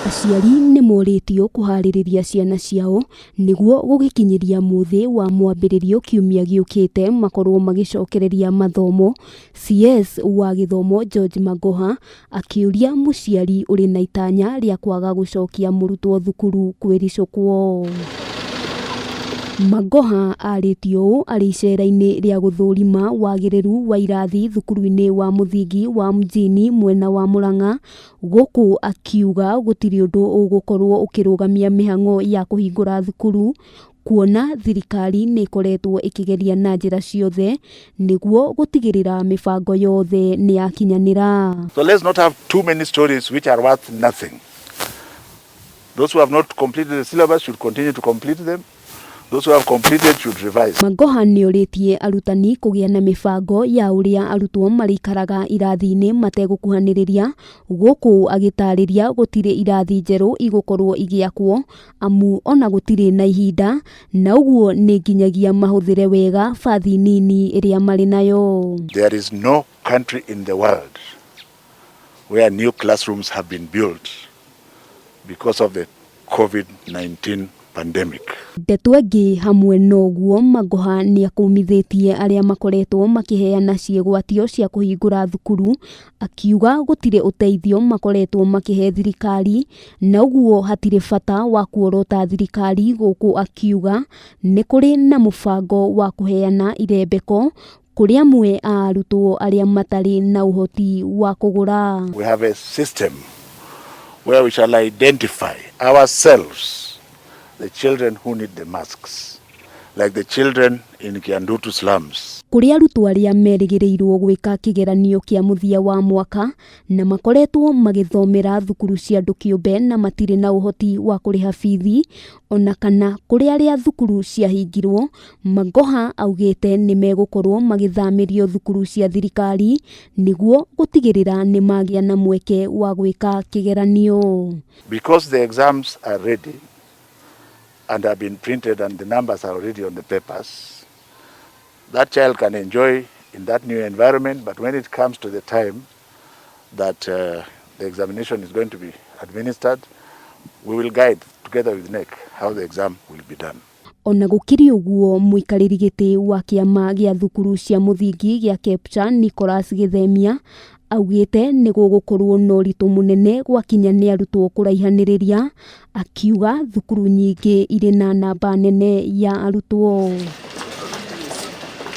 Aciari nĩ morĩtio kũharĩrĩria ciana ciao nĩguo gũgĩkinyĩria mũthĩ wa mwambĩrĩrio kiumia gĩũkĩte makorwo magĩcokereria mathomo. CS wa gĩthomo George Magoha akĩũria mũciari ũrĩ na itanya rĩa kwaga gũcokia mũrutwo thukuru kwĩricũkwo. Magoha arĩtie ũũ arĩ icera-inĩ rĩa gũthũrima wagĩrĩru wa irathi thukuru-inĩ wa mũthingi wa Mjini mwena wa Murang'a, gũkũ akiuga gũtirĩ ũndũ ũgũkorwo ũkĩrũgamia mĩhang'o ya kũhingũra thukuru, kuona thirikari nĩ ĩkoretwo ĩkĩgeria na njĩra ciothe nĩguo gũtigĩrĩra mĩbango yothe nĩ yakinyanĩra. So let's not have too many stories which are worth nothing. Those who have not completed the syllabus should continue to complete them. Those who have completed should revise. Magoha nĩ orĩtie arutani kũgĩa na mĩbango ya ũrĩa arutwo marĩikaraga irathi-inĩ mategũkuhanĩrĩria, gũkũ agĩtarĩria gũtirĩ irathi njerũ igũkorwo igĩakwo amu ona gũtirĩ na ihinda, na ũguo nĩ nginyagia mahũthĩre wega bathi nini ĩrĩa marĩ nayo. There is no country in the world where new classrooms have been built because of the COVID-19 pandemic. Ndeto ĩngĩ hamwe na ũguo, Magoha nĩ akũmithĩtie arĩa makoretwo makĩheana ciĩgwatio cia kũhingũra thukuru, akiuga gũtirĩ ũteithio makoretwo makĩhe thirikari na ũguo hatirĩ bata wa kuorota thirikari, gũkũ akiuga nĩ kũrĩ na mũbango wa kũheana irembeko kũrĩ amwe a arutwo arĩa matarĩ na ũhoti wa kũgũra. We have a system where we shall identify ourselves the children who need the masks, like the children in Kiandutu slums. Kũrĩ arutwo arĩa merĩgĩrĩirwo gwĩka kĩgeranio kĩa mũthia wa mwaka na makoretwo magĩthomera thukuru cia andũ kĩũmbe na matirĩ na ũhoti wa kũrĩha bithi, ona kana kũrĩ arĩa thukuru ciahingirwo, Magoha augĩte nĩ megũkorwo magĩthamĩrio thukuru cia thirikari nĩguo gũtigĩrĩra nĩ magĩa na mweke wa gwĩka kĩgeranio. Because the exams are ready and have been printed and the numbers are already on the papers, that child can enjoy in that new environment, but when it comes to the time that the examination is going to be administered, we will guide together with KNEC how the exam will be done. Ona gũkĩrĩ ũguo, mũikarĩri gĩtĩ wa kĩama gĩa thukuru cia mũthingi gĩa KEPSHA Nicholas Gĩthemia augĩte nĩ gũgũkorwo na ũritũ mũnene gwakinya nĩ arutwo kũraihanĩrĩria, akiuga thukuru nyingĩ irĩ na namba nene ya arutwo.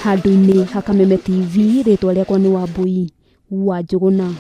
Handũ-inĩ ha Kameme TV, rĩtwa rĩakwa nĩ Wambui wa Njũgũna.